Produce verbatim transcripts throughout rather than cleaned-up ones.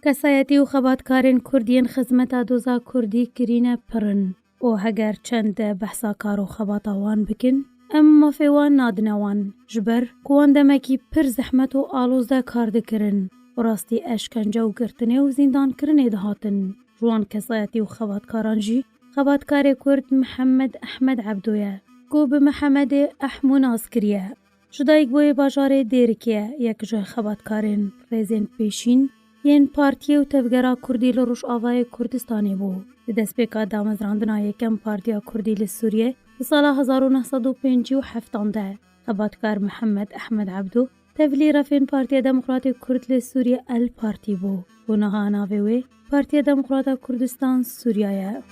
Kesayetî û xebatkarên Kurd yên xizmeta doza Kurdî kirîne pir in û heger çend de behsa kar û xebata wan bikin, em mafê wan nadine wan, ji ber ku wan demekî pir zehmet û aloz de kar dikirin û rastî eşkence û girtinê û zîndankirinê dihatin. Ji wan kesayetî û xebatkaran jî xebatkarê Kurd Mihemed Ehmed Ebdo ye, ku bi Mihemedê Ehmû nas kiriye. Ji Dayikboyê bajarê Dêrikê ye, yek ji xebatkarên rêzên pêşîn yên partiyê û tevgera Kurdî li Rojavayê Kurdistanê bû. Di destpêka damezrandina yekem Partiya Kurdî li Sûriyê di sala hezar û neh sed û pêncî û heft de, xebatkar Mihemed Ehmed Ebdo tevlî refên Partiya Demokratê Kurd li Sûriyê El Partî bû û niha navê wê Partiya Demokrata Kurdistan Sûriya ye.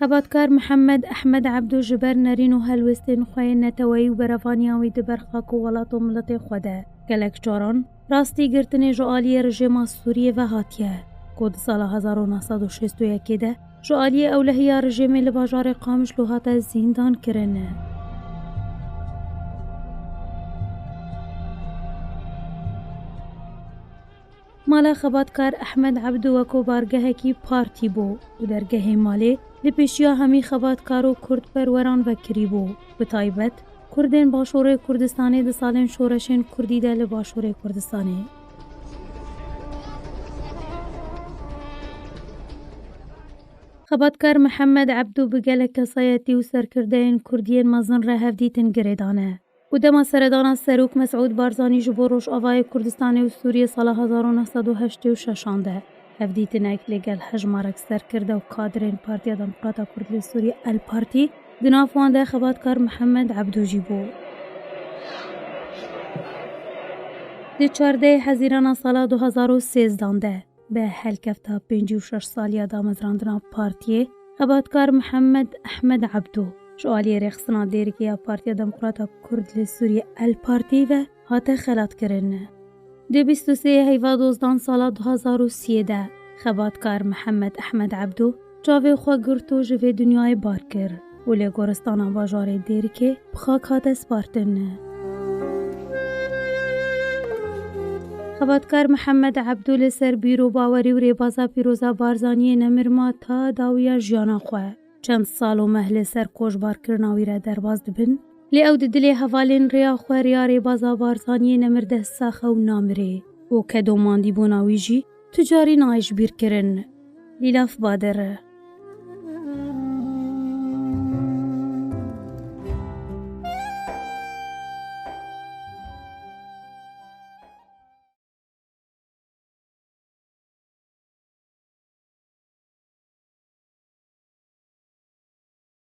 Xebatkar Mihemed Ehmed Ebdo ji ber nerîn û helwestên xwe yên neteweyî û berevaniya wî di ber xak û welat û miletê xwe de gelek caran rastî girtinê ji aliyê rejêma Sûriyê ve hatiye, ku di sala hezar û neh sed û şêst û yekê de ji aliyê ewlehiya rejêmê li bajarê Qamişlo hate zîndan kirin. Mala xebatkar Ehmed Ebdû weko bargehekî partî bû û dergehê malê li pêşiya hemî xebatkar û kurdperweran vekirî bû. Bi taybet, Kurdên Başûrê Kurdistanê di salên şoreşên Kurdî de li Başûrê Kurdistanê. Xebatkar Mihemed Ebdû bi gelek kesayetî û serkirdeyên Kurdî yên mezin re hevdîtin girêdane. Û dema seredana Serok Mesûd Barzanî ji bo Rojavayê Kurdistanê û Sûriyê sala hezar û neh sed û heştê û şeş de, hevdîtinek li gel hejmarek serkirde û kadirên Partiya Demokrata Kurd li Sûriyê El Partî, di nav wan de xebatkar Mihemed Ebdû jî bû. Di çardeh Hezîrana sala du hezar û sêzdeh de, bi helkefta pêncî û şeş saliya damezrandina partiyê, xebatkar Mihemed Ehmed Ebdû ji aliyê rêxistina Dêrikê ya Partiya Demokrata Kurd li Sûriyê El Partî ve hate xelatkirin. Di bîst û sê Heyva dozdan sala du hezar û siyê de, xebatkar Mihemed Ehmed Ebdû çavê xwe girt û ji vê dinyayê bar kir û li goristana bajarê Dêrikê bi xak hate spartin. Xebatkar Mihemed Ebdû li ser bîr û bawerî û rêbaza pîroza Barzaniyê nemir ma ta dawiya jiyana xwe. Çend sal û meh li ser koçbarkirina wî re derbas dibin, lê ew di dilê hevalên rêya xwe, rêya rêbaza Barzaniyê nemir dest sax e û namirê û kedomandîbûna wî jî tu carî nayê ji bîr kirin. Lîlaf Badir.